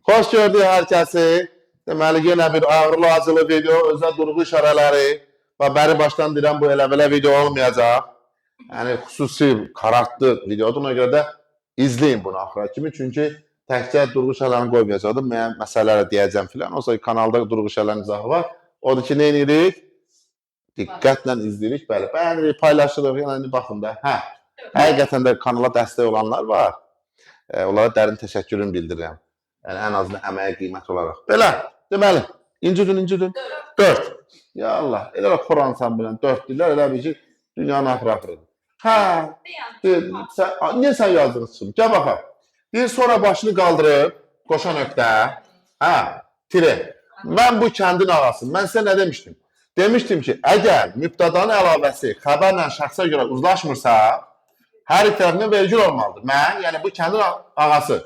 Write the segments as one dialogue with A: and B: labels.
A: Xoş gördük hər kəsi. Deməli, yenə bir ağrılı-acılı video, özə durğu işarələri. Və bəri başdan deyirəm, bu elə belə video olmayacaq. Yəni, xüsusi, karartlı videodur. Ona görə də izləyin bunu axıra kimi. Çünki təkcə durğu işarələrini qoymayacaqdım. Müəyyən məsələləri deyəcəm filan. Olsa ki, kanalda durğu işarələrinin izahı var. Odur ki, nə edirik? Diqqətlə izləyirik. Bəli, bəyənirik, paylaşırıq. Yəni, baxın da. Hə, həqiqətən də kanala dəstək olanlar var. Onlara dərin təşəkkürümü bildirirəm. Yəni, ən azından əməyə qiymət olaraq. Belə, deməli, incüdün, incüdün. 4. Ya Allah, elə də Xoransan bilən 4 deyirlər, elə bil ki, dünyanın axırı axırıdır. Hə, deyir, sən, niyə sən yazdığın çıxım? Gəl baxaq. Deyir, sonra başını qaldırıb, qoşa nöqtə, hə, tire. Mən bu kəndin ağasıyım. Mən sizə nə demişdim? Demişdim ki, əgər mübtədanın əlavəsi xəbərlə şəxsə görə uzlaşmırsa, hər iki tərəfindən vergül olmalıdır. Mən, yəni bu kəndin ağası,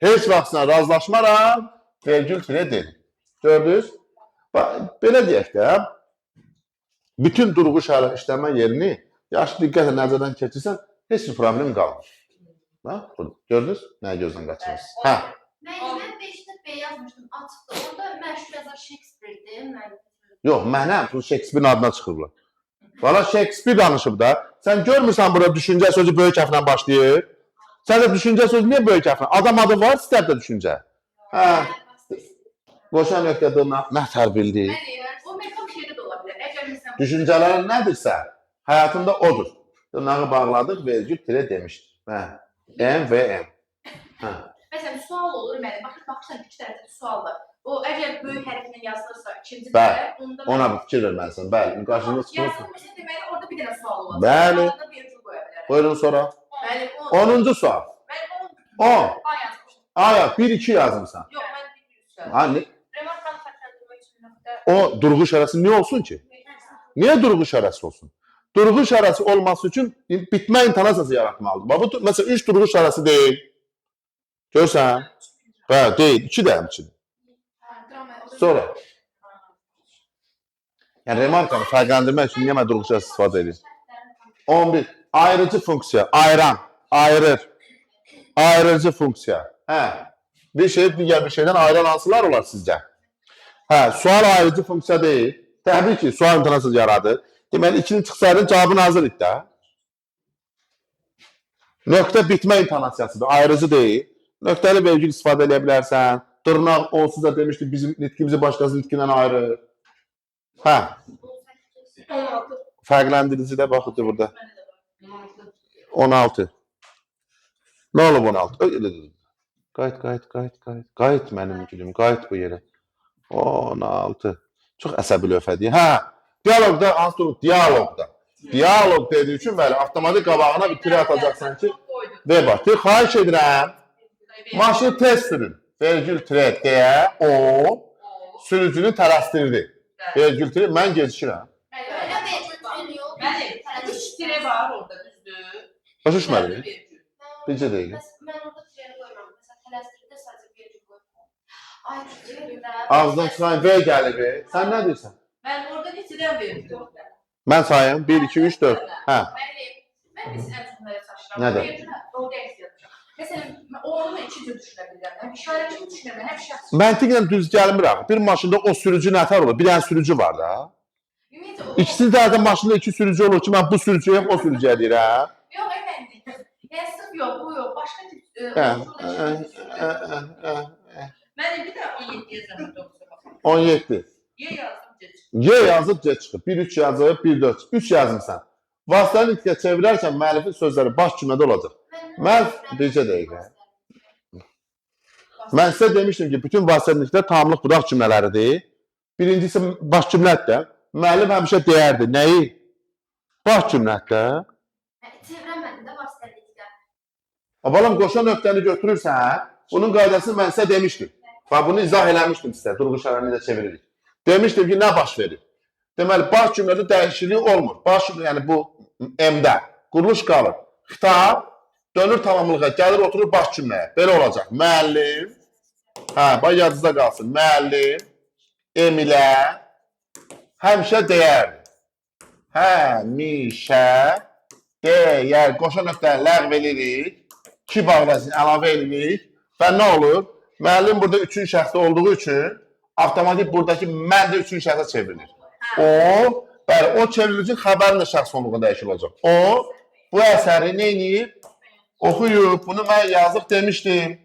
A: heç vaxtına razılaşmaram, vergül tire deyil. Gördünüz? Bax, belə deyək də, bütün durğu işarə işləmə yerini yaxşı diqqətlə nəzərdən keçirsən, heç bir problem qalmır. Bax, burada. Gördünüz? Nəyi gözdən qaçırırsınız? Hə,
B: Mən 5-də B yazmışdım, açıqda. Orada məşhur yazar Shakespeare-dir. Mən
A: yox, mənəm, bu Shakespeare-in adına çıxırlar. Valla Shakespeare danışıb da. Sən görmürsən burada düşüncə sözü böyük hərflə başlayır. Sən də düşüncə sözü niyə böyük hərflə? Adam adı var, istər də düşüncə. Hə, qoşa nöqtə dırnaq, nə tər bildi?
C: O metam şeydə də ola bilər. Əgər məsələn
A: Düşüncələrin nədirsə, həyatında odur. Dırnağı bağladıq, vergül tire demişdir. Hə. M və M. Hə.
C: Məsələn sual olur mənim. Baxır baxırsan iki tərəfdə də sual var. O əgər böyük hərflə yazılırsa ikinci
A: Bəli.
C: tərəf, onda
A: Ona bir fikir verməlisən. Bəli, qarşında çıxır.
C: Yazılmırsa deməli orada bir dənə sual olacaq.
A: Bəli.
C: Arada vergül qoya bilərəm.
A: Buyurun sonra.
C: Bəli, 10.
A: 10-cu sual.
C: Mən 10.
A: 10.
C: A yazmışdım.
A: Aya, 1 2 yazmısan.
C: Yox, mən bir yazmışam.
A: Ha, ne?
B: Remarkanı fərqləndirmək üçün nöqtə.
A: O durğu işarəsi niyə olsun ki? Niyə durğu işarəsi olsun? Durğu işarəsi olması üçün bitmə intonasiyası yaratmalıdır. Bax, bu məsələn 3 durğu işarəsi deyil. Görsən? Hə, deyil. 2 də həmçinin. Sonra. Yəni remarkanı fərqləndirmək üçün niyə mən durğu işarəsi istifadə edirəm? 11. Ayırıcı funksiya. Ayıran. Ayırır. Ayırıcı funksiya. Hə. Bir şey digər bir şeydən ayıran hansılar olar sizcə? Hə, sual ayırıcı funksiya deyil. Təbii ki, sual intonasiyası yaradır. Deməli, ikinin çıxsaydın cavabın hazır idi də. Nöqtə bitmə intonasiyasıdır, ayırıcı deyil. Nöqtəli vergül istifadə edə bilərsən. Dırnaq onsuz da demişdik, bizim nitqimizi başqasının nitqindən ayırır. Hə,
C: 16.
A: fərqləndirici də baxın burada. 16. Nə olub 16? Öy, öy, öy. Qayıt, qayıt, qayıt, qayıt. Qayıt mənim gülüm, qayıt bu yerə. 16. Çox əsəbi lövhədir. Hə, dialoqda hansı durub? Dialoqda. Dialoq dediyi üçün bəli, avtomatik qabağına bir tirə atacaqsan ki, V bax. Deyir, xahiş edirəm, maşını tez sürün. Vergül tirə deyə o sürücünü tələsdirdi. Vergül tirə, mən gecikirəm.
B: Elə vergül yox.
C: Mənim 3 tirə var orada, düzdür?
A: Başa düşmədin? Bircə dəqiqə.
B: Mən orada tirəni qoymuram. Məsələn, tələsdirdə sadəcə vergül qoymuram. Ay, tirə.
A: Ağzından çıxan V gəlib. Sən nə deyirsən?
C: Mən orada neçədən vergül?
A: Mən sayım. 1, 2, 3, 4. Hə.
C: Mənim, mən biz ən çox nəyə çaşıram?
A: Nədir?
C: Vergülü doğru dərs yazmışam. Məsələn, onu mən iki cür düşünə bilirəm. Həm işarə kimi düşünə bilirəm, həm şəxs.
A: Məntiqlə düz gəlmir axı. Bir maşında o sürücü nətər olur? Bir dənə sürücü var da.
C: Ümumiyyətlə o
A: İkisinin də hərdən maşında iki sürücü olur ki, mən bu sürücüyə, o sürücüyə deyirəm.
C: Yox, efendim. Yəni sırf yox, bu yox, başqa tip
A: Hə,
C: onsuz
A: hə,
C: da iki cür
A: hə,
C: düşünə bilirəm.
A: hə, hə.
C: Mənim bir də 17 yazdım doğrusu baxın.
A: 17.
C: Y yazdım C çıxdı.
A: Y yazıb C çıxıb. 1 3 yazıb, 1 4. 3 yazmısan. Vasitəni nitqə çevirərkən müəllifin sözləri baş cümlədə olacaq. Mən bircə dəqiqə. Mən sizə demişdim ki, bütün vasitəli nitqlər tamamlıq budaq cümlələridir. Birincisi baş cümlədir də. Müəllim həmişə deyərdi, nəyi? Baş cümlədir də.
B: Çevirəmədim də vasitəlikdə.
A: Balam qoşa nöqtəni götürürsən, bunun qaydasını mən sizə demişdim. Və bunu izah eləmişdim sizə, durğu işarəni də çeviririk. Demişdim ki, nə baş verir? Deməli, baş cümlədə dəyişiklik olmur. Baş cümlə, yəni bu M-də quruluş qalır. Xitab dönür tamamlığa, gəlir oturur baş cümləyə. Belə olacaq. Müəllim, hə, bax yadınızda qalsın. Müəllim Emilə həmişə deyərdi. Həmişə deyər. Qoşa nöqtəni ləğv edirik. 2 bağlayıcını əlavə edirik və nə olur? Müəllim burada üçüncü şəxsdə olduğu üçün avtomatik buradakı mən də üçüncü şəxsə çevrilir. O, bəli, o çevrilir üçün xəbərin də şəxs sonluğuna dəyişir olacaq. O, bu əsəri nə edib? Oxuyub. Bunu mən yazıq demişdim.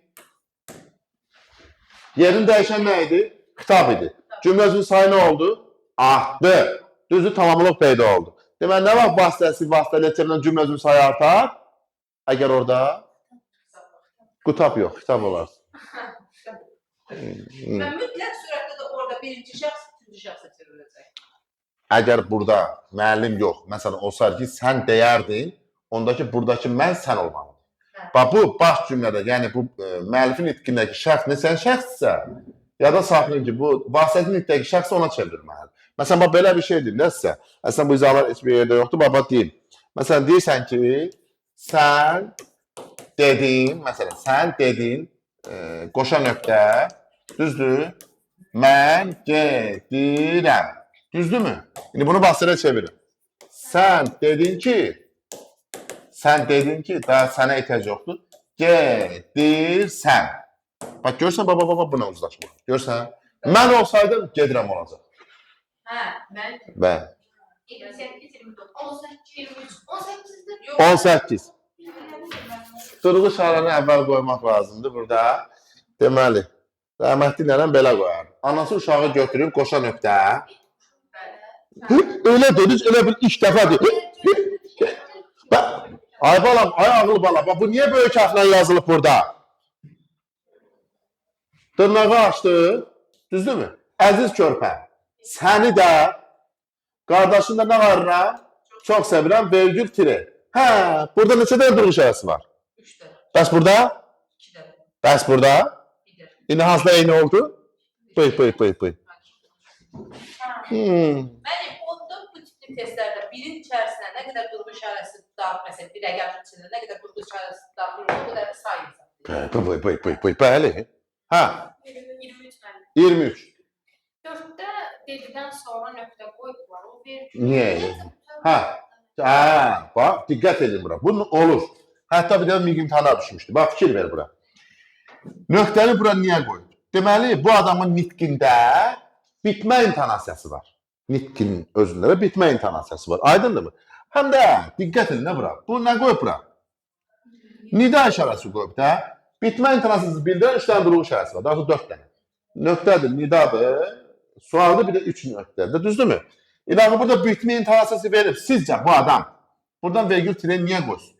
A: Yerini dəyişən nə idi? Kitab idi. Cümlə üzvünün sayı nə oldu? Artdı. Düzdür, tamamlıq peyda oldu. Deməli, nə vaxt vasitəsi vasitəli çevrilən cümlə üzvünün sayı artar? Əgər orada qutab yox, kitab olar.
D: Və mütləq surətdə də orada birinci şəxs üçüncü şəxsə çevriləcək.
A: Əgər burada müəllim yox, məsələn olsaydı ki, sən deyərdin, ondakı buradakı mən sən olmalıdır.
D: Hə.
A: Bax bu baş cümlədə, yəni bu müəllifin nitqindəki şəxs neçən şəxssə, ya da saxlayın ki, bu vasitəçi nitqindəki şəxs ona çevrilməlidir. Məsələn, bax belə bir şey deyim də sizə. Əslində bu izahlar heç bir yerdə yoxdur, bax deyim. Məsələn, deyirsən ki, sən dedin, məsələn, sən dedin, qoşa nöqtə, düzdür? Mən gedirəm. Düzdürmü? İndi bunu basıra çevirin. Sən dedin ki, sən dedin ki, daha sənə ehtiyac yoxdur. Gedirsən. Bax görsən, baba, baba, buna uzlaşma. Görsən? Mən olsaydım gedirəm olacaq.
D: Hə, mən
A: Bəli.
C: 28, 29.
B: 18, 23, 18-də
D: yox.
A: 18. Durğu işarəni əvvəl qoymaq lazımdır burada. Deməli, rəhmətli nənəm belə qoyar. Anası uşağı götürüb qoşa nöqtə. Elə dediniz, elə bir ilk dəfədir. Bax, ay balam, ay ağıl bala, bax bu niyə böyük hərflə yazılıb burada? Dırnağı açdı, düzdürmü? Əziz körpə, səni də, qardaşın da nə var nə? Çox sevirəm, vergül tiri. Hə, burada neçə dənə durğu işarəsi var?
D: 3 dəfə,
A: Bəs burada?
D: 2 dəfə,
A: Bəs burada?
D: 1 dəfə.
A: İndi hansıda eyni oldu? Bıy, bıy, bıy, bıy.
D: Mənim onda bu tipli testlərdə birin içərisinə nə qədər durğu işarəsi daxil, məsələn, bir rəqəmin içində nə qədər durğu işarəsi daxil olur, o qədər də sayı hesablayır.
A: Bıy, bıy, bıy, bıy, bıy, bəli. Hə,
C: 23 mənim.
A: 23.
C: 4-də dedidən sonra nöqtə qoyublar. O vergül.
A: Niyə? Hə. Hə, bax, diqqət edin bura. Bu olur. Hətta bir dəfə miq imtahana düşmüşdü. Bax, fikir ver bura. Nöqtəni bura niyə qoyub? Deməli, bu adamın nitqində bitmə intonasiyası var. Nitqinin özündə də bitmə intonasiyası var. Aydındırmı? Həm də diqqət edin də bura. Bu nə qoyub bura? Nida işarəsi qoyub da. Bitmə intonasiyası bildirən 3 dənə durğu işarəsi var. Daha doğrusu 4 dənə. Nöqtədir, nidadır, sualdır, bir də 3 nöqtədir. Düzdürmü? İlahi burada bitmə intonasiyası verib. Sizcə bu adam buradan vergül tirə niyə qoysun?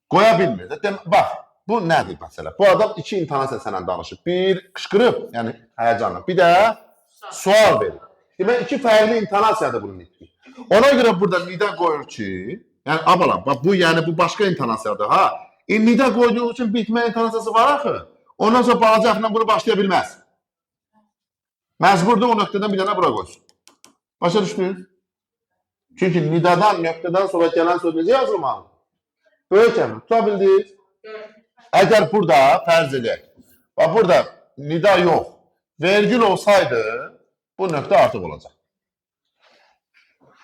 A: Qoya bilmir. də. Bax, bu nədir məsələ? Bu adam iki intonasiya sənə danışıb. Bir qışqırıb, yəni həyəcanla. Bir də sual verir. Demək iki fərqli intonasiyadır bunun nitqi. Ona görə burada nida qoyur ki, yəni abalam, bax bu yəni bu başqa intonasiyadır ha. Nida qoyduğu üçün bitmə intonasiyası var axı. Ondan sonra balaca hərflə bunu başlaya bilməz. Məcburdur o nöqtədən bir dənə bura qoysun. Başa düşdünüz? Çünki nidadan, nöqtədən sonra gələn söz necə yazılmalıdır? Böyük hərflə. Tuta bildiniz? Əgər burada fərz edək, bax burada nida yox, vergül olsaydı bu nöqtə artıq olacaq.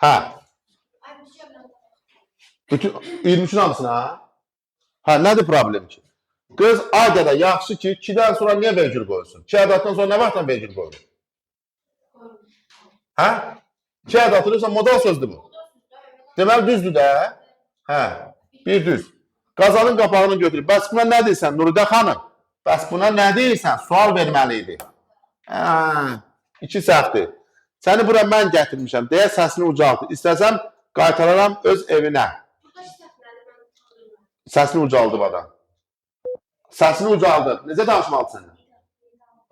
A: Hə,
B: Ay, bir şey bilmirəm.
A: bütün 23-ün hamısına. Ha? Hə, nədir problem ki? Qız A qədər yaxşı ki, 2-dən sonra niyə vergül qoyulsun? 2 ədətdən sonra nə vaxtdan vergül qoyulur? Hə? 2 ədəd atılırsa modal sözdür bu. Deməli düzdür də. Hə, bir düz. Qazanın qapağını götürüb. Bəs buna nə deyirsən Nuridə xanım? Bəs buna nə deyirsən? Sual verməli idi. Hə, iki səhvdir. Səni bura mən gətirmişəm deyə səsini ucaltdı. İstəsəm qaytararam öz evinə.
B: Burada səhv nədir, mən tanımıram.
A: Səsini ucaldıb adam. Səsini ucaldıb. Necə danışmalı səndən?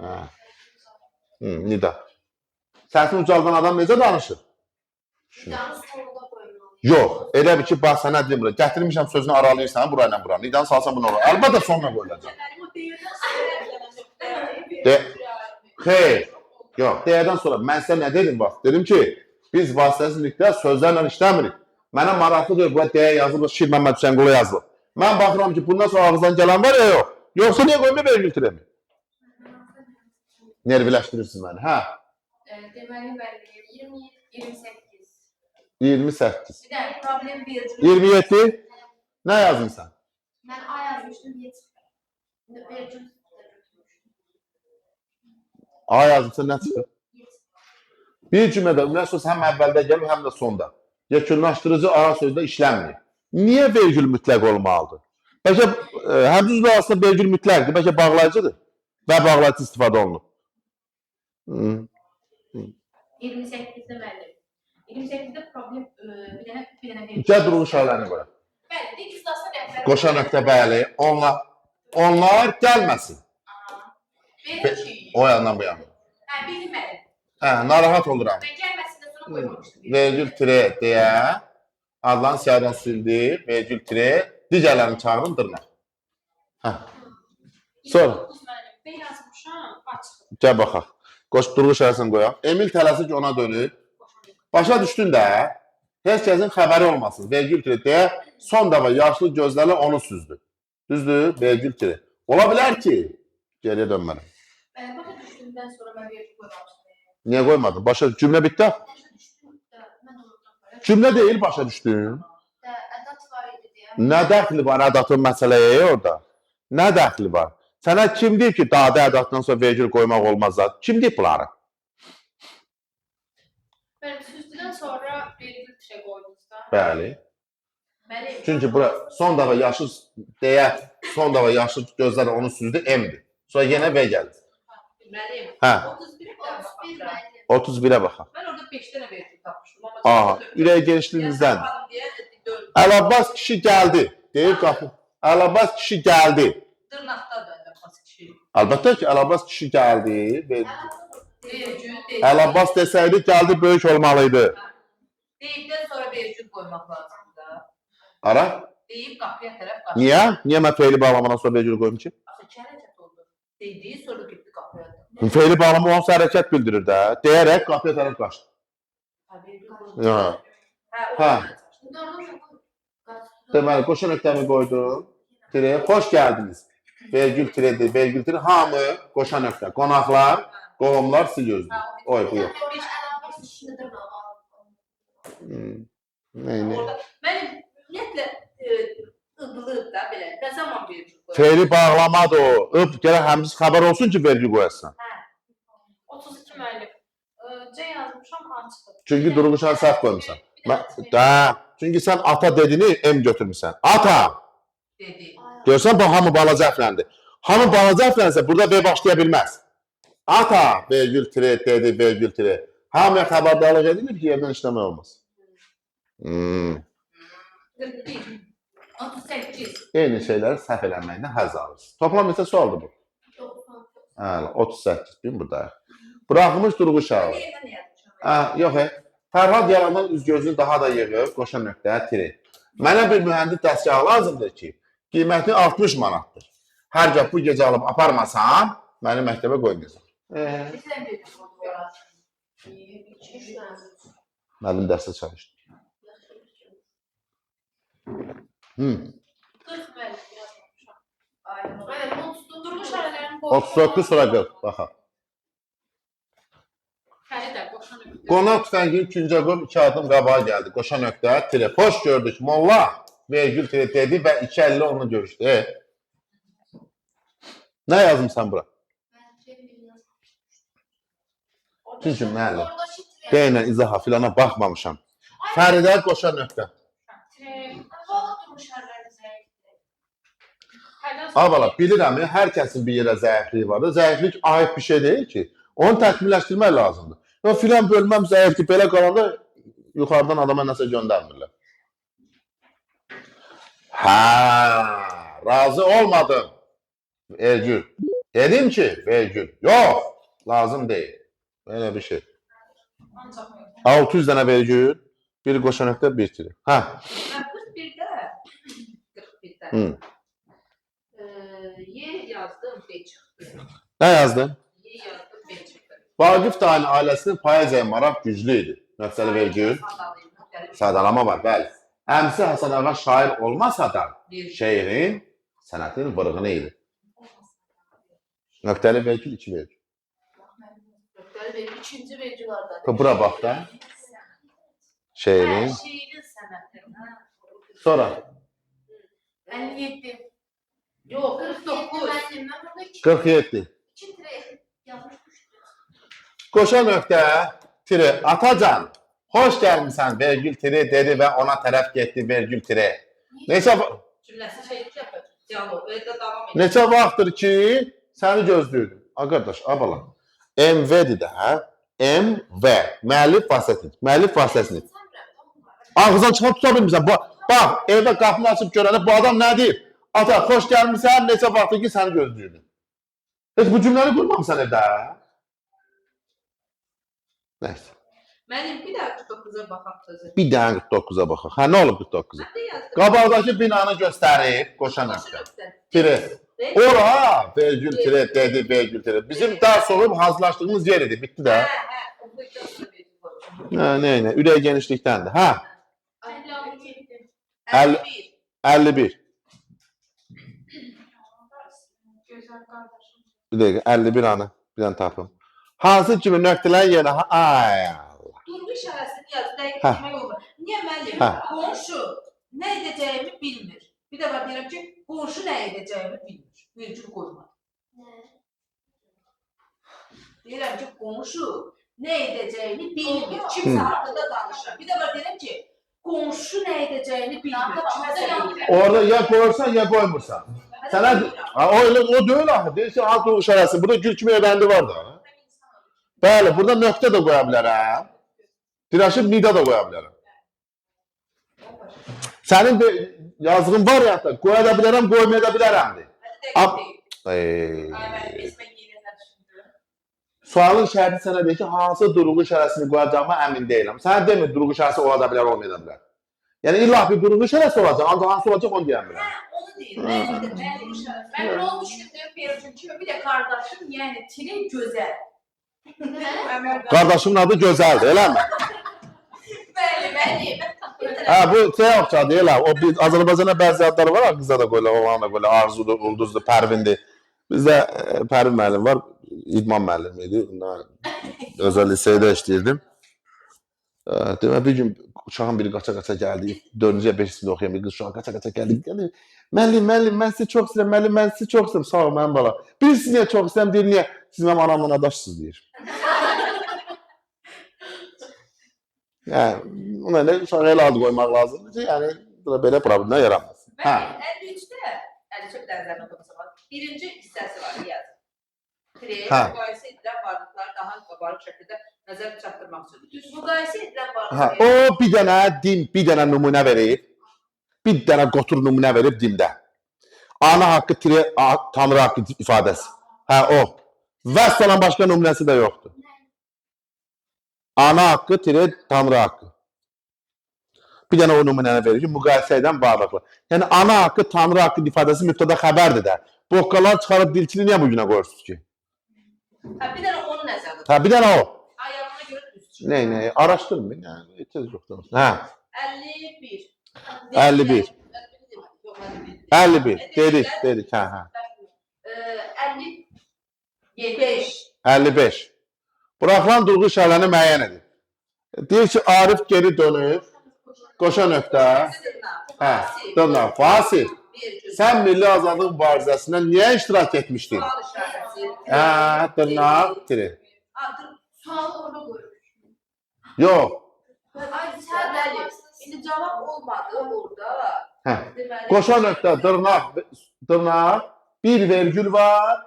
A: Hə. Hı, nida. Səsini ucaldan adam necə danışır?
B: Nidanı sonunda qoymalı.
A: Yox, elə bil ki, bax sənə deyim bura. Gətirmişəm sözünü aralayırsan burayla buranı. Nidanı salsan bunu ora. Əlbəttə sonuna qoyulacaq.
D: Mənim o deyirdən sonra gələn nöqtə.
A: De- Xeyr. Yox, deyədən sonra mən sizə nə dedim bax? Dedim ki, biz vasitəsizlikdə sözlərlə işləmirik. Mənə maraqlıdır, bura deyə yazılıb, Şir Məmməd Hüseynqulu yazılıb. Mən baxıram ki, bundan sonra ağızdan gələn var ya yox. Yoxsa niyə qoymuyor vergül tiremi? Nerviləşdirirsiniz məni, hə?
C: Deməli müəllim 27, 28.
A: 28.
D: Bir dənə problem vergül.
A: 27. Nə yazmısan?
B: Mən A yazmışdım, niyə çıxdı? Vergül də götürmüşdüm.
A: A yazımsa nə çıxır? Bir cümlədə ümumiyyətlə söz həm əvvəldə gəlir, həm də sonda. Yekunlaşdırıcı ara sözdə işlənmir. Niyə vergül mütləq olmalıdır? Bəlkə həmçinin cümlə arasında vergül mütləqdir, bəlkə bağlayıcıdır və bağlayıcı istifadə olunur.
C: 28-də müəllim. 28-də problem bir dənə vergül.
A: Gəl durğu işarələrini qoyaq.
C: Bəli, dik iclasda rəhbər.
A: Qoşa nöqtə bəli, onlar gəlməsin.
C: Verir ki.
A: O yandan bu yana.
C: Hə, bildim müəllim.
A: Hə, narahat oluram.
C: Mən gəlməsindən sonra qoymamışdım.
A: Vergül tire deyə adlan siyahıdan sildi. Vergül tire digərlərini çağırın dırnaq. Hə. Sonra.
E: 29 müəllim. B yazmışam, A çıxıb.
A: Gəl baxaq. Qoş durğu işarəsini qoyaq. Emil tələsik ona dönür. Başa düşdün də. Heç kəsin xəbəri olmasın. Vergül tire deyə son dəfə yaşlı gözlərlə onu süzdü. Düzdür? Vergül tire. Ola bilər ki, geriyə dönmərəm.
C: Bəli, başa düşdüyümdən sonra mən vergül qoymamışdım.
A: Niyə qoymadın? Başa cümlə bitdi.
B: Başa düşdüm də, mən unutdum.
A: Cümlə deyil, başa düşdün.
B: Də, ədat var idi deyə.
A: Nə dəxli var ədatın məsələyə orada? Nə dəxli var? Sənə kim deyib ki, dadə ədatından sonra vergül qoymaq olmaz zat? Kim deyib bunları?
E: Müəllim, süzdüdən sonra vergül tire qoydunuz da.
A: Bəli.
C: Müəllim.
A: Çünki bura son dəfə yaşlı deyə, son dəfə yaşlı gözləri onu süzdü, M-dir. Sonra yenə V gəlir.
D: Müəllim,
A: Hə,
D: 31-ə
B: 31
D: baxaq.
B: müəllim.
A: 31-ə baxaq.
D: Mən orada 5 dənə vergül tapmışdım. Amma
A: Aha, ürək genişliyinizdən. Əl-Abbas kişi gəldi. Deyir qapı. Əl-Abbas kişi gəldi.
D: Dırnaqdadır Əl-Abbas kişi.
A: Əlbəttə ki, Əl-Abbas kişi gəldi. Və
D: Vergül deyib.
A: Əl-Abbas desəydi gəldi böyük olmalıydı.
D: Deyibdən sonra vergül qoymaq lazımdır da.
A: Ara?
D: Deyib qapıya tərəf qaçdı.
A: Niyə? Niyə mən feili bağlamadan sonra vergül qoyum ki?
D: Axı iki hərəkət oldu. Dediyi sonra getdi qapıya.
A: Feili bağlama onsuz hərəkət bildirir də. Deyərək qapıya tərəf qaçdı.
D: Ha, vergül qoydu.
A: Hə.
D: Hə,
A: Hə.
B: Doğru mu?
A: Deməli, qoşa nöqtəmi qoydum. Tire, xoş gəldiniz. Vergül tiredir, vergül tire. Hamı qoşa nöqtə. Qonaqlar, qohumlar sizi gözləyir. Oy, bu yox.
B: Əl-Abbas kişini dırnağa aldı.
A: Nə, nə?
D: Orada mənim ümumiyyətlə ıqlıb da belə. Nə zaman vergül qoyaq?
A: Feili bağlamadır o. Öp, gərək həmsiz xəbər olsun ki, vergül qoyasan.
E: 32 müəllim. C yazmışam, A çıxıb.
A: Çünki durğuşan səhv qoymuşsan.
E: Bir
A: Mən,
E: dənə
A: də, çünki sən ata dedini M götürmüsən. Ata!
D: Dedi.
A: Görsən, bu hamı balaca hərfləndir. Hamı balaca hərflənsə, burada V başlaya bilməz. Ata, vergül tire, dedi, vergül tire. Hamıya xəbərdarlıq edilir ki, yerdən işləmək olmaz.
D: 41. 38.
A: Eyni şeyləri səhv eləməkdən həzz alırsınız. Toplam neçə sualdır bu?
B: 90.
A: Hə, 38 bin burada. Buraxılmış durğu işarələri.
D: Yerdən yazmışam.
A: Hə, yox, e. Fərhad yalandan üz gözünü daha da yığıb, qoşa nöqtəyə tire. Mənə bir mühəndis dəstgahı lazımdır ki, qiyməti 60 manatdır. Hər gah bu gecə alıb aparmasam, məni məktəbə qoymayacaq.
C: Neçə dənə vergül qoydu ora? 1, 2, 3 dənə.
A: Müəllim dərsə çalışdı. Hı.
E: 40 müəllim yazmışam.
C: Ay,
B: Evet, 39
E: Durğu işarələrini qoydum.
A: 39 sonra 40, baxaq.
E: Fəridə qoşa nöqtə.
A: Qonaq tüfəngini küncə qoyub 2 addım qabağa gəldi. Qoşa nöqtə, tire. Xoş gördük, molla. Vergül tire dedi və 2.50 onunla görüşdü. Nə yazmısan bura? Çünki müəllim,
B: Oradakı tire.
A: Deyinlə izaha filana baxmamışam. Fəridə qoşa nöqtə.
E: Tire.
B: Valla durğu işarələri zəifdir.
E: Fəridən sonra
A: Ay bala, bilirəm, hər kəsin bir yerə zəifliyi var. Zəiflik ayıb bir şey deyil ki. Onu təkmilləşdirmək lazımdır. Yox, filan bölməm zəifdir, belə qalanda yuxarıdan adama nəsə göndərmirlər. Hə, razı olmadım. Vergül. Dedim ki, vergül. Yox, lazım deyil. Belə bir şey.
E: Ancaq
A: 600 dənə vergül, bir qoşa nöqtə, bir tiri. Hə,
D: Mən 41-də 41-də.
A: Hı.
D: Y yazdım, B çıxdı.
A: nə yazdın?
D: Y yazdım, B çıxdı.
A: Vaqif dayının ailəsinin payızaya maraq güclü idi. Nöqtəli vergül.
D: Sadalayım, nöqtəli
A: Sadalama var, bəli. Əmsi Həsən ağa şair olmasa da
D: bir.
A: şeirin, sənətin vırğını idi. Nöqtəli vergül, iki vergül.
C: Nöqtəli vergül ikinci vergül hardadır?
A: Bura bax da. Şeirin.
D: Hə, şeirin sənəti. Hə.
A: Sonra
C: 57.
D: Yox, 49.
B: Müəllim, mən burada 2
A: 47.
B: tire yazmış.
A: Qoşa nöqtə tire Atacan, xoş gəlmisən vergül tire dedi və ona tərəf getdi vergül tire. Neçə
D: Cümləsi şey yapır. Diyalog. Öyle də davam edir.
A: neçə vaxtdır ki səni gözləyirdim. A qardaş, a bala. MV-dir də, hə? MV, müəllif vasitəsini, müəllif vasitəsini. Ağzından çıxan tuta bilmirsən. Bax, evdə qapını açıb görəndə bu adam nə deyir? Ata, xoş gəlmisən, neçə vaxtdır ki səni gözləyirdim. Heç bu cümləni qurmamısan evdə. Nəysə.
D: Mənim bir daha 49-a baxaq sözü.
A: Bir dənə 49-a baxaq. Hə, nə olub 49-a?
D: Mən də yazdım.
A: Qabaqdakı binanı göstərib, qoşa nöqtə.
D: Qoşa nöqtə.
A: Tire. Ora, vergül tire dedi, vergül tire. Bizim dərs olub hazırlaşdığımız yer idi, bitdi də.
D: Hə, hə. O bu iki olsa bir qoymuşam.
A: Nə, nə, nə, ürək genişlikdəndir. Hə,
E: 57.
D: 51.
A: 51.
E: Gözəl qardaşım.
A: Bir dəqiqə, 51 anı, bir dənə tapım. Hansı kimi nöqtələrin yerinə, ay Allah.
D: Durğu işarəsini yaz, dəqiq
A: Hə.
D: demək olmur. Niyə müəllim?
A: Hə.
D: Qonşu nə edəcəyimi bilmir. Bir də var deyirəm ki, qonşu nə edəcəyimi bilmir. Vergül qoyma. Deyirəm ki, qonşu nə edəcəyini bilmir. Kimsə haqqında danışır. Bir də var deyirəm ki, qonşu nə edəcəyini bilmir. Kiməsə deyirəm.
A: Orada ya qoyursan, ya qoymursan. Sənə, ha, o elə o deyil axı. Deyir ki, ha durğu işarəsi. Burada gül kimi evəndi var da. Bəli, burada nöqtə də qoya bilərəm. Dirəşib nida da qoya bilərəm. Sənin bir yazdığın var ya da qoya da bilərəm, qoymaya da bilərəmdir.
D: Dəqiq deyil.
A: Ey.
C: Ay müəllim, heç mən yenə düşündüm.
A: Sualın şərti sənə deyir ki, hansı durğu işarəsini qoyacağıma əmin deyiləm. Sənə demir durğu işarəsi ola da bilər, olmaya da bilər. Yəni illa bir durğu işarəsi olacaq, ancaq hansı olacaq onu deyə bilmirəm.
D: Onu deyir. Nə edəcəyini işarəsi.
C: Mən onu düşündüm bir üçün kimi bir də qardaşım, yəni tiri gözəl.
A: Qardaşımın adı Gözəldir, eləmi?
C: Bəli, bəli.
A: Hə, bu şey yapacaqdı, elə. O bir Azərbaycanda bəzi adlar var, qıza da qoyurlar, oğlana da qoyurlar. Arzudur, Ulduzdur, Pərvindir. Bizdə Pərvin müəllim var, idman müəllimi idi. Ondan özəl liseydə işləyirdim. Demək bir gün uşağın biri qaça-qaça gəldi. 4-cü ya 5-ci sinifdə oxuyan bir qız uşağı qaça-qaça gəldi. Gəldi. Müəllim, müəllim, mən sizi çox istəyirəm, müəllim, mən sizi çox istəyirəm. Sağ ol mənim bala. Bilirsiniz niyə çox istəyirəm? Deyir, niyə? Siz mənim anamla adaşsınız deyir. Yəni, ona elə uşağa elə ad qoymaq lazımdır ki, yəni belə problemlər yaranmasın. Hə.
D: Mənim 53-də, 53 bir dənə zərrə oxumasam var. Birinci hissəsi var, yaz. Tre,
A: Hə.
D: müqayisə edilən varlıqları daha qabarıq şəkildə nəzər çatdırmaq üçün. Düz müqayisə edilən
A: Hə,
D: varlıqlar.
A: o bir dənə dim, bir dənə nümunə verib. Bir dənə qotur nümunə verib dimdə. Ana haqqı tire, Tanrı haqqı ifadəsi. Hə, o. Vəssalam başqa nümunəsi də yoxdur. Ana haqqı tire, Tanrı haqqı. Bir dənə o nümunəni verir ki, müqayisə edən varlıqlar. Yəni ana haqqı, Tanrı haqqı ifadəsi mübtəda xəbərdir də. Boqqalar çıxarıb dilçini niyə bu günə qoyursunuz ki?
D: Hə, bir dənə onu nəzərdə tut.
A: Hə, bir dənə o.
D: Ayağına görə düz çıxır.
A: Nə, nə, araşdırmayın. Yəni, ehtiyac yoxdur. Hə,
D: 51.
A: 51.
D: Yox, 51.
A: 51. Dedik, dedik, hə, hə.
D: 55.
A: 55. Buraxılan durğu işarələrini müəyyən edin. Deyir ki, Arif geri dönüb, qoşa nöqtə, hə, dırnaq, Vasif, sən Milli Azadlıq mübarizəsində niyə iştirak etmişdin?
D: Sual işarəsi.
A: Hə, dırnaq, tiri.
B: Sualı orada qoyuruq.
A: Yox,
B: Ay,
D: Bəli. İndi cavab olmadı orada.
A: Hə.
D: Deməli,
A: Qoşa nöqtə, dırnaq, dırnaq, bir vergül var,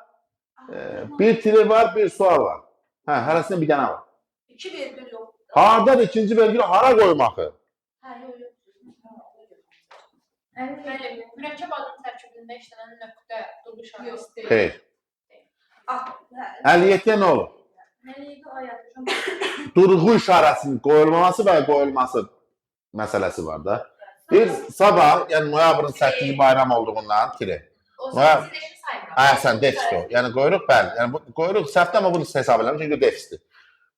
A: bir tiri var, bir sual var. Hə, hərəsində bir dənə var.
D: 2 vergül yox.
A: Hardadır ikinci vergülü hara qoymaq?
D: Hə, yox, yox.
E: Müəllim, mürəkkəb adın tərkibində işlənən nöqtə durğu işarəsi deyil.
A: Xeyr.
D: Ah, hə.
A: 57-yə nə olur?
E: 57 ay yazmışam.
A: Durğu işarəsinin qoyulmaması və qoyulması məsələsi var da. Bir sabah, yəni noyabrın 8-ci bayram olduğundan tiri.
C: O
A: Hə.
C: zaman deşini saymıram.
A: Hə, sən defisdir o. Yəni qoyuruq, bəli. Yəni bu qoyuruq səhvdir, amma bunu hesab eləmirəm çünki defisdir.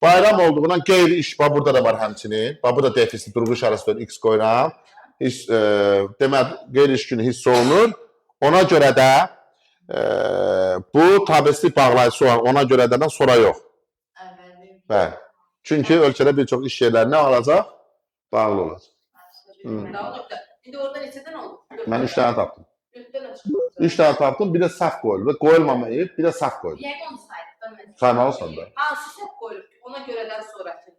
A: Bayram olduğundan qeyri iş, bax burada da var həmçinin. Bax bu da defisdir, durğu işarəsi X qoyuram. Hiss, demək qeyri iş günü hiss olunur. Ona görə də bu tabeslik bağlayıcısı olaraq ona görə də sonra yox. Bəli. Çünki ölkədə bir çox iş yerləri nə olacaq? Bağlı olacaq.
D: Daha nöqtə. İndi orada neçədən oldu?
A: Mən 3 dənə tapdım.
D: 4 dənə çıxdı.
A: 3 dənə tapdım, bir də səhv qoyulub. Qoyulmamayıb, bir də səhv qoyulub.
C: Yəqin onu saydım.
A: Saymalısan da.
D: Hansı səhv qoyulub ki?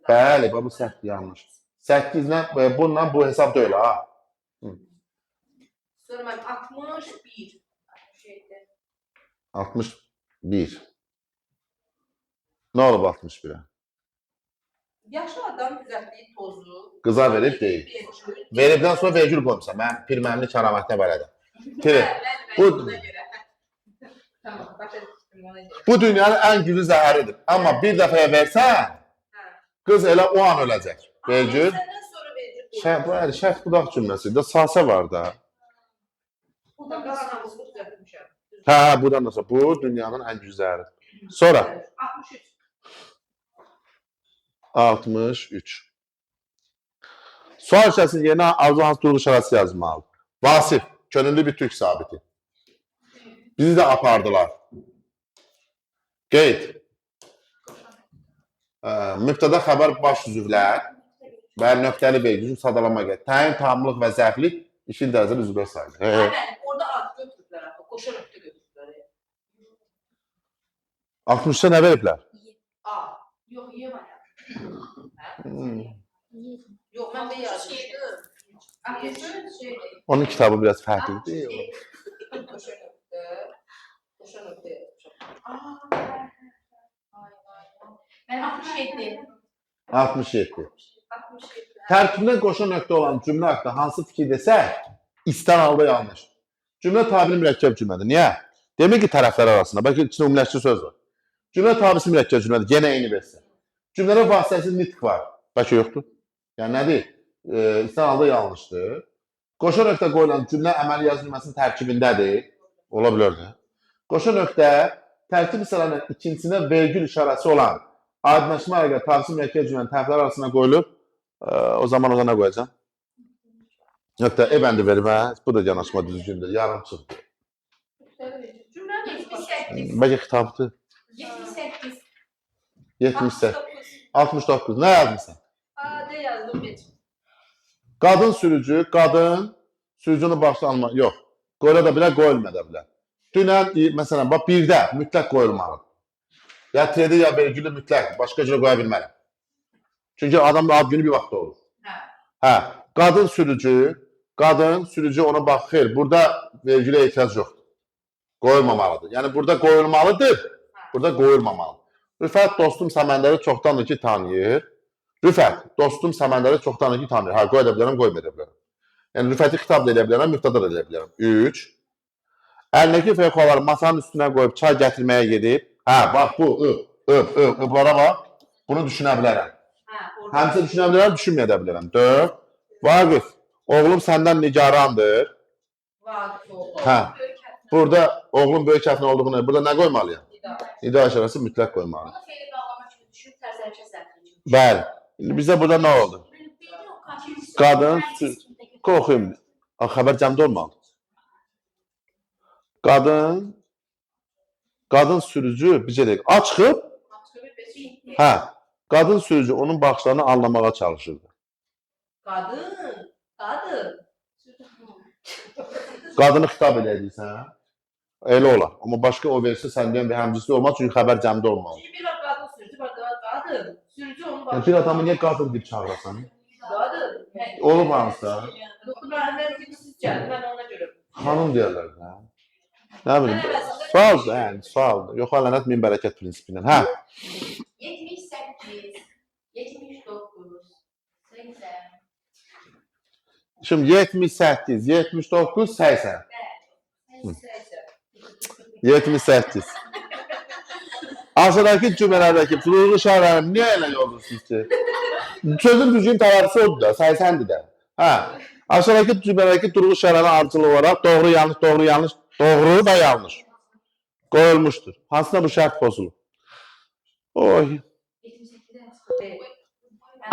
A: Bəli, bax bu səhvdir, yanlış. 8-lə bununla bu hesab deyil ha.
D: Sonra mən 61.
C: 67.
A: 61. Nə olub 61-ə?
D: Yaşlı adam düzəltdiyi tozu
A: Qıza verib deyil.
D: vergül.
A: Veribdən sonra vergül qoymusan. Mən Pir müəllimin kəramətinə bələdəm. Tire.
C: Bəli, bəli,
A: Bu-
C: buna görə. Tamam, başa düşdüm ona görə.
A: Bu dünyanın ən güclü zəhəridir. Amma bir dəfəyə versən, qız elə o an öləcək. Vergül.
D: Səndən sonra vergül.
A: Şərh, bu əli şərh budaq cümləsidir. Sasə var da.
D: Buradan qalan hamısını düzəltmişəm.
A: Hə, hə, buradan da sonra. Bu dünyanın ən güclü zəhəridir. Sonra
D: 63.
A: 63. Sual hissəsinin yerinə arzu hansı durğu işarəsi yazmalıdır? Vasif, könüllü bir türk sabiti. Bizi də apardılar. Qeyd. Mübtəda xəbər baş üzvlər və nöqtəli vergi üçün sadalama gəlir. Təyin, tamlıq və zərflik işin dərəcəli üzvlər sayılır. He, he.
D: Hə, orada ad götürüblər axı, qoşa nöqtə götürüblər.
A: 63-də nə veriblər?
D: A.
C: Yox, Y var ya.
A: Hmm.
D: Yox, mən də yazmışdım.
C: 63 şeydir.
A: Onun kitabı biraz fərqlidir.
D: Qoşa nöqtə. Qoşa nöqtə yazmışam.
C: Aa, vay vay vay. Mən 67.
A: 67.
C: 67.
A: Tərkibində qoşa nöqtə olan cümlə haqqında hansı fikir desək, istər halda yanlış. Cümlə tabili mürəkkəb cümlədir. Niyə? Demək ki, tərəflər arasında, bəlkə içində ümumiləşdirici söz var. Cümlə tabisi mürəkkəb cümlədir. Yenə eyni versiya. Cümlədə vasitəsiz nitq var. Bəlkə yoxdur. Yəni nədir? İstər halda yanlışdır. Qoşa nöqtə qoyulan cümlə əməli yazı cümləsinin tərkibindədir. Ola bilər də. Qoşa nöqtə tərkib hissələrinin ikincisində vergül işarəsi olan aydınlaşma əlaqə tabisi mürəkkəb cümlənin tərəfləri arasına qoyulub. O zaman ona nə qoyacam? Nöqtə E bəndi verib, hə? Bu da yanaşma düzgündür, yarımçıqdır.
D: Cümlənin özü başa
C: 78.
A: Bəlkə kitabdır.
C: 78.
A: 78. 69. Nə yazmısan?
D: A, D yazdım heç.
A: Qadın sürücü, qadın sürücünü başına alma, yox. Qoyula da bilər, qoyulma da bilər. Dünən, məsələn, bax birdə mütləq qoyulmalıdır. Ya tredi, ya vergülü mütləq, başqa cürə qoya bilmərəm. Çünki adamın ad günü bir vaxtda olur.
D: Hə.
A: Hə, qadın sürücü, qadın sürücü ona bax, xeyr, burada vergülə ehtiyac yoxdur. Qoyulmamalıdır. Yəni burada qoyulmalıdır, burada qoyulmamalıdır. Rüfət dostum Səməndəri çoxdandır ki tanıyır. Rüfət dostum Səməndəri çoxdandır ki tanıyır. Hə, qoya da bilərəm, qoymaya da bilərəm. Yəni Rüfəti xitab da eləyə bilərəm, mübtəda da eləyə bilərəm. 3. Əlindəki feyxaları masanın üstünə qoyub çay gətirməyə gedib. Hə, bax bu, ı, ı, ı, ı-lara bax. Bunu düşünə bilərəm.
D: Hə, orada.
A: Həmçə düşünə bilərəm, düşünməyə də bilərəm. 4. Vaqif, oğlum səndən nigarandır.
D: Vaqif oldu.
A: Hə. Burada oğlum böyük hərflə olduğunu, burada nə qoymalıyam?
D: Nida.
A: Nida işarəsi mütləq qoymalıyam.
C: Bunu fe'li bağlama kimi düşüb tərzə hərəkət zərfini.
A: Bəli. İndi bizə burada nə oldu? Qadın Oxuyum. A, xəbər cəmdə olmalıdır. Qadın sürücü bizə deyək, a çıxıb, hə, qadın sürücü onun baxışlarını anlamağa çalışırdı.
D: Qadın, qadın.
A: Qadını xitab eləyirsən, hə? Elə olar. Amma başqa o versiya sən deyən bir həmcüsü olmaz, çünki xəbər cəmdə olmalıdır.
D: Çünki bir var qadın sürücü, var da qadın. Sürücü onun
A: Yəni, bir adamı niyə qadın deyib çağırasan?
D: Qadın.
A: Olub hansısa.
D: Yox, mən siz gəldi, mən ona görə.
A: Xanım deyərlər də. Nə bilim.
D: Mən əvəzində-
A: Sualdır, yəni, sualdır. Yox, lənət min bərəkət prinsipi ilə. Hə.
C: 78. 79. 80.
A: Şimdi 78, 79, 80. 78. Aşağıdakı cümlələrdəki vurğu işarələrini niyə elə yazırsınız ki? Sözün düzgün tələffüzü odur da, 80-dir də. Hə. Aşağıdakı cümlələrdəki durğu işarələri ardıcıl olaraq doğru, yanlış, doğru, yanlış, doğru və yanlış qoyulmuşdur. Hansında bu şərt pozulub? Oy.
C: 78-dən çıxdı.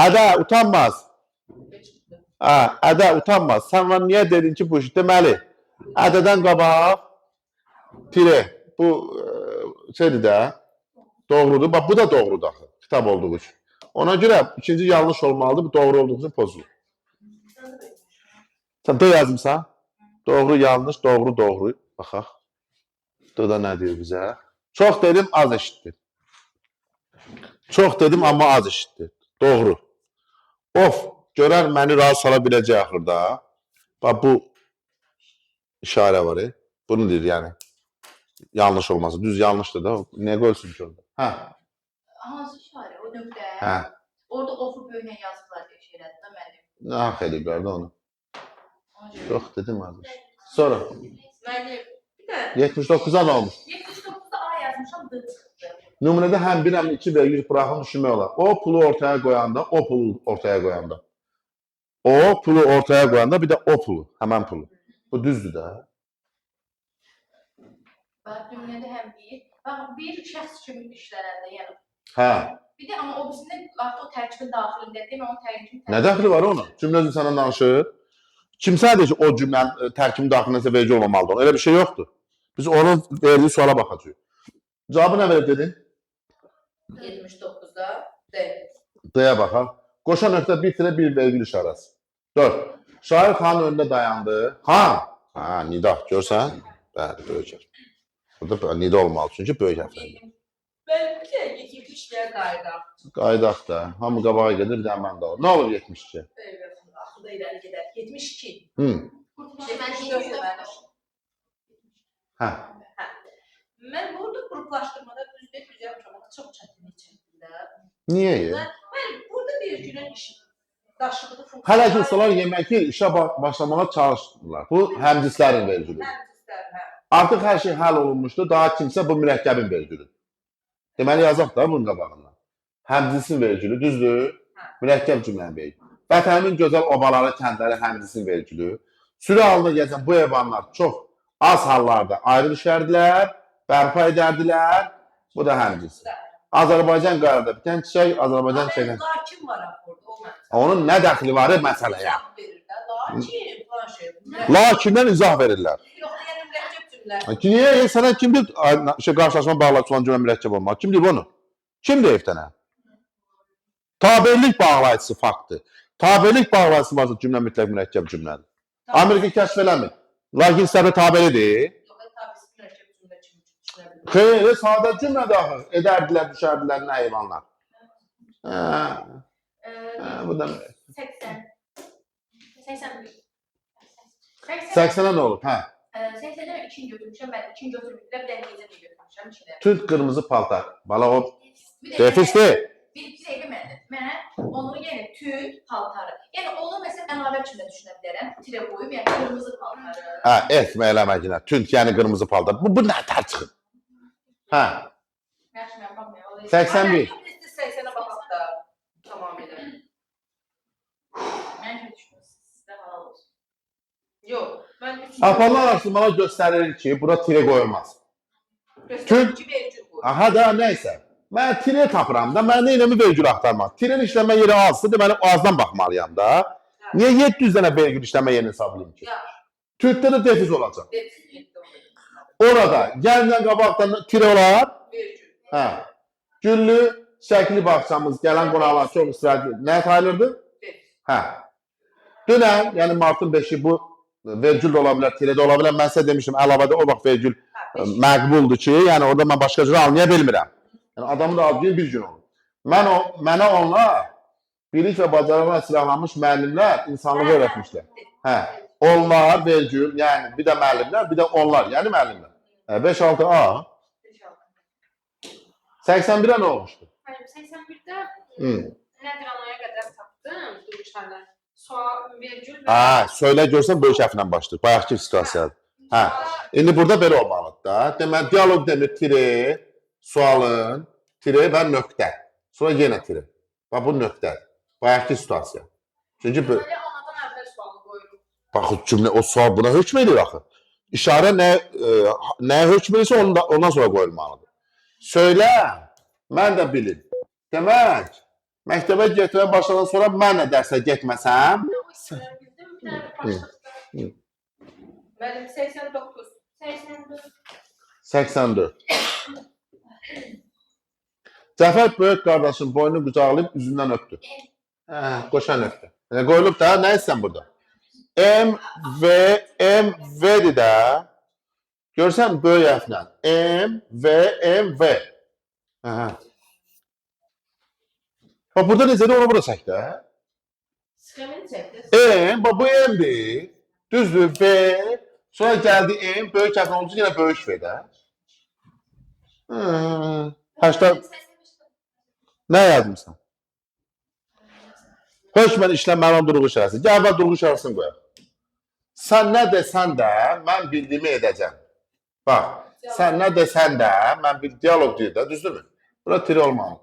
A: Ədə utanmaz. Hə, ədə utanmaz. Sən ona niyə dedin ki bu işi? Deməli, ədədən qabaq tire. Bu şeydir də. Doğrudur. Bax bu da doğrudur axı. Kitab olduğu üçün. Ona görə ikinci yanlış olmalıdır. Bu doğru olduğu üçün pozulur. Sən D yazmısan? Doğru, yanlış, doğru, doğru. Baxaq. D da nə deyir bizə? Çox dedim, az eşitdi. Çox dedim, amma az eşitdi. Doğru. Of, görər məni razı sala biləcək axırda. Bax bu işarə var. Bunu deyir yəni. Yanlış olması. Düz yanlışdır da. Niyə qoyulsun ki orada? Hə.
C: Hansı işarə? O nöqtə.
A: Hə.
C: Orada ofu böyüklə yazıblar deyə şey elədi də müəllim.
A: Nə haqq eləyiblər də onu?
C: Ona görə.
A: Yox dedim qardaş. Sonra
D: Müəllim, bir də
A: 79-a nə olmuş?
C: 79-da A yazmışam, D çıxdı.
A: Nümunədə həm bir, həm iki vergül buraxın düşünmək olar. O pulu ortaya qoyanda, o pulu ortaya qoyanda. O pulu ortaya qoyanda bir də o pulu, həmən pulu. Bu düzdür də.
C: Bax, nümunədə həm bir, bax bir şəxs kimi işlənəndə, yəni
A: Hə.
C: bir də amma o birisində artıq o tərkibin daxilində deyil, onun tərkibin
A: Nə dəxli var onun? Cümlə özü sənə danışır. Kimsə deyir ki, o cümlənin tərkibin daxilində verici olmamalıdır. Elə bir şey yoxdur. Biz onun verdiyi suala baxacağıq. Cavabı nə verib dedin?
D: 79-da D.
A: D-yə baxaq. Qoşa nöqtə bir tirə bir vergül işarəsi. 4. Şair xanın önündə dayandı. Xan. Ha, nida. Görsən? Bəli, böyük hərf. Burada nida olmalı çünki böyük hərflərdir.
D: Müəllim, bir də 72-yə qayıdaq.
A: Qayıdaq da. Hamı qabağa gedir, bir dənə mən də alım. Nə olur 72?
D: Evet, axırda irəli gedər. 72.
A: Hı.
B: Mən
D: 74 mənim.
A: Hə.
D: Mən burada qruplaşdırmada düz deyil, düz yapmışam, amma çox çətinlik çəkdim də.
A: Niyə? ya?
D: Müəllim, burada bir günün işi daşıdığı funksiya.
A: Hələ ki ustalar yeməki işə başlamağa çalışdılar. Bu həmcislərin vergülüdür.
D: Həmcislər, hə.
A: Artıq hər şey həll olunmuşdu. Daha kimsə bu mürəkkəbin vergülüdür. Deməli yazaq da bunun qabağından. Həmcisin vergülü, düzdür?
D: Hə.
A: Mürəkkəb cümlənin vergülü. Vətənimin gözəl obaları, kəndləri həmcisin vergülü. Sürü halında gəzən bu heyvanlar çox az hallarda ayrı düşərdilər, bərpa edərdilər. Bu da həmcisi. Azərbaycan qarada bitən çiçək, Azərbaycan çiçəyi.
D: Lakin var axı orada, o mənim.
A: Onun nə dəxli var məsələyə?
D: İzah verir də. Lakin falan şey.
A: Lakindən izah verirlər.
D: Yox, yəni mürəkkəb cümlə.
A: Ki niyə? Sənə kim deyib şey qarşılaşma bağlayıcı olan cümlə mürəkkəb olmalı? Kim deyib onu? Kim deyib sənə? Tabelik bağlayıcısı faktı. Tabelik bağlayıcısı varsa cümlə mütləq mürəkkəb cümlədir. Amerika kəşf eləmir. Lakin səbir tabelidir.
D: Yox, tabisi mürəkkəb cümlə kimi düşünə bilərəm.
A: Xeyr, sadə cümlədir axı. Edərdilər, düşərdilər nə heyvanlar. Hə, hə, bu da
C: 80.
E: 81.
A: 80-ə nə olub? Hə.
C: 80-ə 2-ni götürmüşəm, mən 2-ni götürməyiblər, bir dənə necə də götürmüşəm içinə.
A: Tünd qırmızı paltar. Bala o
C: Bir də
A: defisdir.
C: Bir dəqiqə mənim. Mənə onu yəni tünd paltarı. Yəni onu məsələn əlavə kimi də düşünə bilərəm. Tirə qoyub, yəni qırmızı paltarı.
A: Hə, etmə eləməginə. Tünd, yəni qırmızı paltar. Bu nə tər çıxır? Hə,
C: Yaxşı, mən baxmayım.
A: 81.
D: Biz də 80-ə baxaq da tamamilə.
C: Mən kimi düşünürsünüz, sizdə halal olsun.
D: Yox, mən 3
A: Aparılan araşdırmalar göstərir ki, bura tirə qoyulmaz.
D: Göstərir ki, vergül qoyur.
A: Aha da nəysə. Mən tirə tapıram da, mən nə eləmi vergül axtarmaq. Tirən işləmə yeri azsa, deməli azdan baxmalıyam da. Niyə 700 dənə vergül işləmə yerini hesablayım ki?
D: Yaxşı.
A: Türkdə də defiz olacaq.
D: Defisi yetdi onu.
A: Orada gəlməyən qabaqdan tirə olar.
D: Vergül.
A: Hə. Güllü, şəkli bağçamız gələn qonaqlar çox istirahət Nə sayılırdı?
D: Defis.
A: Hə. Dünən, yəni martın 5-i bu vergül də ola bilər, tirə də ola bilər. Mən sizə demişdim, əlavədə o vaxt vergül
D: Hə, beş.
A: məqbuldur ki, yəni orada mən başqa cür anlaya bilmirəm. Yəni adamın da ad günü bir gün olur. Mən o mənə onlar bilik və bacarıqla silahlanmış müəllimlər insanlığı öyrətmişlər. Hə. Onlar vergül, yəni bir də müəllimlər, bir də onlar, yəni müəllimlər. Hə, 5 6 A
D: Beş, altı.
A: 81-ə nə olmuşdu?
E: Müəllim, 81-də
A: Hı.
E: nədir anaya qədər tapdım duruşanı. Sual, vergül və...
A: Hə, söylə görsən böyük hərflə başlayır. Bayaqki situasiyadır. Hə. İndi burada belə olmalıdır da. Deməli dialoq demir tire, sualın, tire və nöqtə. Sonra yenə tire. Bax bu nöqtədir. Bayaqki situasiya. Çünki bu
E: Deməli, anadan əvvəl sualı qoyuruq.
A: bax o cümlə o sual buna hökm edir axı. İşarə nə nəyə hökm edirsə ondan sonra qoyulmalıdır. Söylə, mən də bilim. Demək, məktəbə getməyə başladan sonra mən də dərsə getməsəm,
E: O hissələri bildim. Bir dənə başlıqda.
D: Müəllim 89.
E: 84.
A: 84. Cəfər böyük qardaşın boynunu qucaqlayıb üzündən öpdü. Hə, qoşa nöqtə. Yəni qoyulub da, nə istəyirsən burada? M V M V-dir də. Görsən böyük hərflə. M V M V. Aha. Bax burada necədir onu bura çək də.
D: Sxemini çəkdi.
A: M, bax bu M-dir. Düzdür, V. Sonra gəldi M, böyük hərflə olunca yenə böyük V də. Həştə nə yazmısan? Hökmən işlənməli olan durğu işarəsi. Gəl bax durğu işarəsini qoyaq. Sən nə desən də mən bildiyimi edəcəm. Bax, sən nə desən də mən bir dialoq deyir də, düzdürmü? Bura tiri olmalı.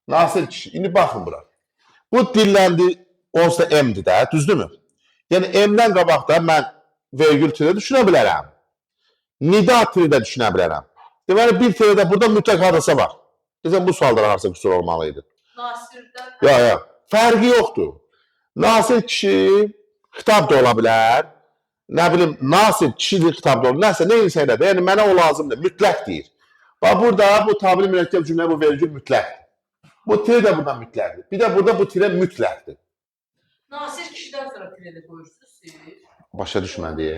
A: Nasir kişi, indi baxın bura. Bu dilləndi onsuz da M-dir də, düzdürmü? Yəni M-dən qabaqda mən vergül tiri düşünə bilərəm. Nida tiri də düşünə bilərəm. Deməli bir tiri də burada mütləq hardasa var. Deyəsən bu sualda harasa qüsur olmalı idi.
D: Nasirdən
A: Ya. Fərqi yoxdur. Nasir kişi xitab da ola bilər. Nə bilim, Nasir kişidir, xitab da ola bilər. Nəsə, nə etsə elə də. Yəni mənə o lazımdır. Mütləq deyir. Bax burada bu tabeli mürəkkəb cümlə bu vergül mütləqdir. Bu tire də burada mütləqdir. Bir də burada bu tire mütləqdir.
D: Nasir kişidən sonra tireli qoyursunuz siz.
A: Başa düşmədi.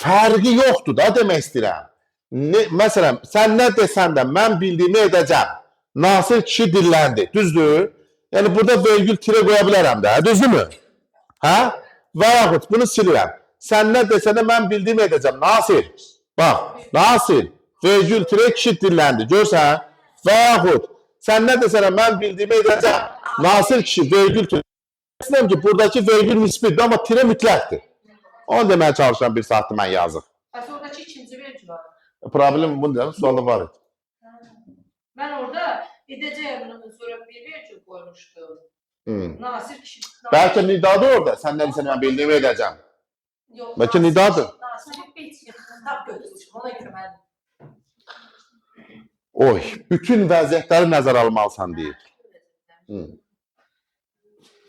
A: Fərqi yoxdur da demək istəyirəm. Məsələn, sən nə desən də mən bildiyimi edəcəm. Nasir kişi dilləndi. Düzdür? Yəni burada vergül tire qoya bilərəm də, düzdürmü? Hə? Və yaxud bunu silirəm. Sən nə desən də mən bildiyimi edəcəm. Nasir. Bax, Nasir vergül tire kişi dilləndi. Görsən? Və yaxud sən nə desən də mən bildiyimi edəcəm. Nasir kişi vergül tire. İstəyirəm ki, buradakı vergül nisbidir, amma tire mütləqdir. Onu deməyə çalışıram bir saatdır mən yazıq.
D: Bəs oradakı ikinci vergül var.
A: Problem bunu deyirəm, sualda var idi.
D: Mən orada edəcəyim sonra bir vergül qoymuşdum. Nasir kişi.
A: Bəlkə nidadır orada. Sən nə desən mən bildiyimi edəcəm.
D: Yox,
A: Bəlkə nidadır.
D: Nasir xitab götürmüşüm. Ona görə mən
A: Oy, bütün vəziyyətləri nəzərə almalısan deyir.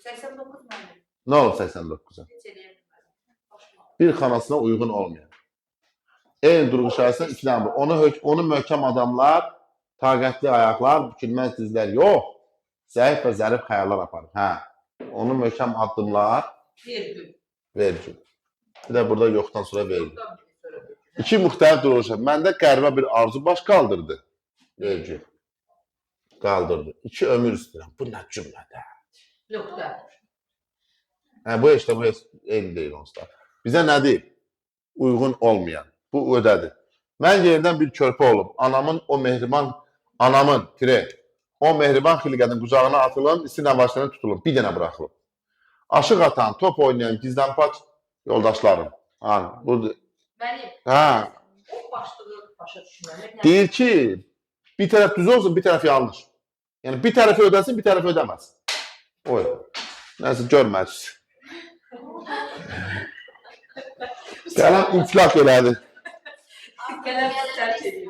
D: 89 müəllim.
A: Nə olub 89-a?
D: Heç eləyə bilmədim. Başım ağrır.
A: Bir xanasına uyğun olmayan. Eyni durğu işarəsindən iki dənə bu. Onu möhkəm adamlar, taqətli ayaqlar, bükülməz dizlər yox. Zəif və zərif xəyallar aparır. Hə. Onu möhkəm addımlar
D: Vergül.
A: vergül. Bir də burada yoxdan sonra vergül.
D: Yoxdan sonra vergül.
A: İki müxtəlif durğu işarəsi. Məndə qəribə bir arzu baş qaldırdı. Vergül. Qaldırdı. İki ömür istəyirəm. Bu nə cümlədir?
D: Nöqtə.
A: Hə, bu heç də bu heç eyni deyil onsuz da. Bizə nə deyib? Uyğun olmayan. Bu ödədir. Mən yerdən bir körpə olub, anamın o mehriban, anamın, tire, o mehriban xilqətin qucağına atılım, isti nəvaşlarına tutulum, bir dənə buraxılıb. Aşıq atan, top oynayan, gizlənpaç yoldaşlarım. Ha, bu,
D: Mənim
A: hə,
D: o başlığı başa düşməmək.
A: deyir ki, bir tərəf düz olsun, bir tərəf yanlış. Yəni bir tərəfi ödəsin, bir tərəfi ödəməsin. Oy. Nəsə görmədiniz. Qələm infilak elədi.
D: Qələm tərk edir.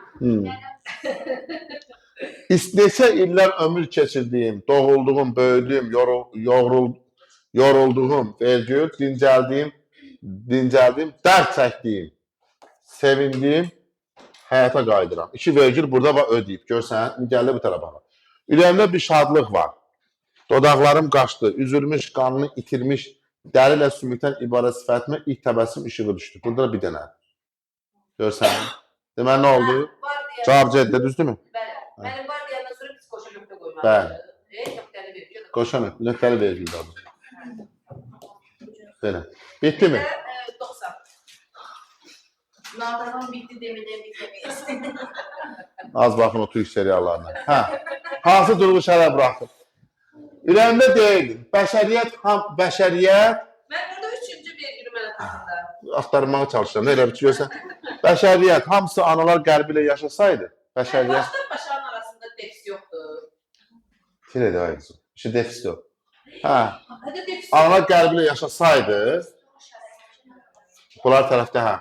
A: Neçə illər ömür keçirdiyim, doğulduğum, böyüdüyüm, yorulduğum, vergül, dincəldiyim, dərd çəkdiyim, sevindiyim həyata qayıdıram. İki vergül burada var ödəyib. Görsən, gəldi bu tərəfə bax. Ürəyimdə bir şadlıq var. Dodaqlarım qaçdı, üzülmüş, qanını itirmiş, dəri ilə sümükdən ibarət sifətimə ilk təbəssüm işığı düşdü. Burada da bir dənə. Görsən. Deməli nə oldu?
D: Var deyəndən
A: Cavab C-də, düzdürmü?
D: Bəli. Mənim var deyəndən sonra biz qoşa nöqtə qoymalıyıq.
A: Bəli.
D: Nöqtəli vergül.
A: Qoşa nöqtəli vergül də bu. Belə. Bitdi mi?
D: 90.
C: Nadadan bitti demədən bitməyiz.
A: Az baxın o türk seriallarına. Hə. Hansı durğu şərə buraxır? Ürəyimdə deyildim. Bəşəriyyət, bəşəriyyət
D: Mən burada üçüncü vergülü mənə tapın da.
A: axtarmağa çalışıram. Elə bir şey görsən. Bəşəriyyət, hamısı analar qəlbi ilə yaşasaydı, bəşəriyyət
D: Başdan başanın arasında defis yoxdur.
A: Tir edir ay qızım. İşte defisit yox. Hə.
D: Hədə defis.
A: Analar qəlbi ilə yaşasaydı, bunlar tərəfdə hə.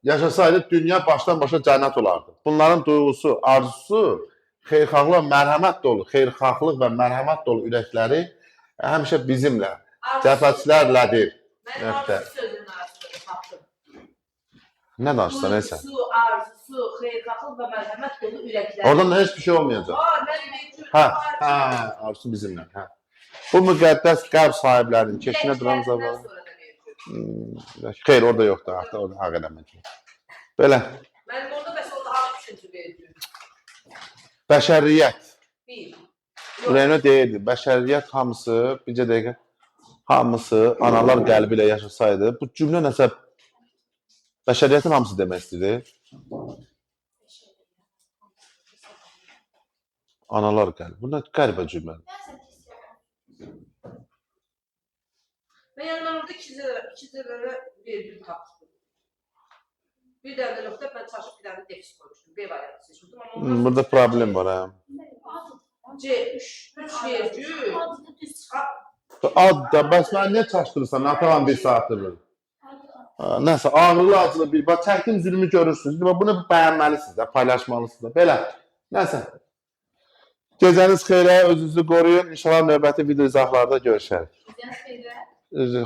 A: Yaşasaydı dünya başdan başa cənnət olardı. Bunların duyğusu, arzusu xeyirxahlıq, mərhəmət dolu, xeyirxahlıq və mərhəmət dolu ürəkləri həmişə bizimlə, cəbhəçilərlədir.
D: Mən
A: Nöqtə.
D: arzusu sözünün arasında da tapdım.
A: Nə danışsan, neysə.
D: Duyğusu, arzusu, xeyirxahlıq və mərhəmət dolu ürəkləri.
A: Oradan da heç bir şey olmayacaq.
D: Var, mən vergül.
A: Hə, hə, arzusu bizimlə, hə. Bu müqəddəs qəlb sahiblərinin keşinə duran zaman.
D: Sonra da vergül.
A: Xeyr, orada yoxdur, artıq orada haqq eləmək. Belə,
D: Mənim orada bəs orada haqq üçüncü vergül.
A: bəşəriyyət
D: Bir.
A: Ürəyimdə deyirdi, bəşəriyyət hamısı, bircə dəqiqə, hamısı analar qəlbi ilə yaşasaydı, bu cümlə nəsə bəşəriyyətin hamısı demək istəyir. Analar qəlbi. Bu nə qəribə cümlədir.
B: Nəsə pis yazmışam.
D: Mən yəni mən orada iki zərərə vergül tapdım. Bir dənə də nöqtə mən çaşıb bir dənə də defis qoymuşdum. B variantı seçmişdim amma ondan
A: Burada problem var hə.
D: C 3 3 vergül.
B: Adı da düz çıxır.
A: Ad da bəs mən niyə çaşdırırsan? Natavan bir saatdır bu. Ha, nəsə ağırlı acılı bir bax çəkdim zülmü görürsünüz. Bax bunu bəyənməlisiniz də, paylaşmalısınız da. Belə. Nəsə. Gecəniz xeyrə, özünüzü qoruyun. İnşallah növbəti video izahlarda görüşərik.
C: Gecəniz xeyrə.
A: Özü